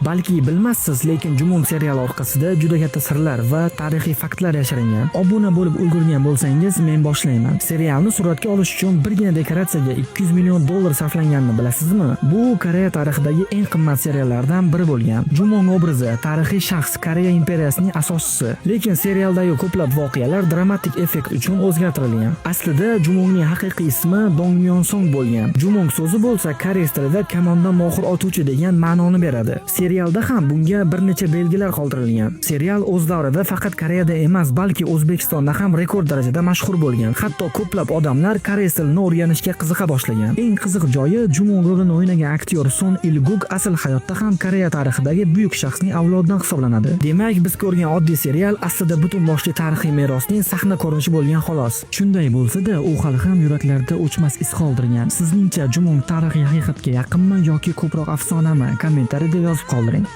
Balki bilmassiz, lekin Jumong seriali orqasida juda katta sirlar va tarixiy faktlar yashiringan. Obuna bo'lib ulgurgan bo'lsangiz, men boshlayman. Serialni suratga olish uchun birgina dekoratsiyaga 200 million dollar sarflanganini bilasizmi? Bu Koreya tarixidagi eng qimmat seriallardan biri bo'lgan. Jumong obrazi tarixiy shaxs, Koreya imperiyasining asoschisi. Lekin serialdagi ko'plab voqealar dramatik effekt uchun o'zgartirilgan. Aslida Jumongning haqiqiy ismi Dong Myon Song bo'lgan. Jumong so'zi bo'lsa koreys tilida kamondan mohir otuvchi degan ma'noni beradi. Serialda ham bunga bir necha belgilar qoldirilgan. Serial o'z davrida faqat Koreyada emas, balki O'zbekistonda ham rekord darajada mashhur bo'lgan. Hatto ko'plab odamlar koreys tilini o'rganishga qiziqa boshlagan. Eng qiziq joyi, Jumong rolini o'ynagan aktyor Son Il Guk asl hayotda ham Koreya tarixidagi buyuk shaxsning avlodidan hisoblanadi. Demak, biz ko'rgan oddiy serial aslida butun boshli tarixiy merosning sahna ko'rinishi bo'lgan, xolos. Shunday bo'lsa-da, u hali ham yuraklarda o'chmas iz qoldirgan. Sizningcha, Jumong tarixiy haqiqatga yaqinmi yoki ko'proq afsonami? Kommentariyada yozib qoldiring.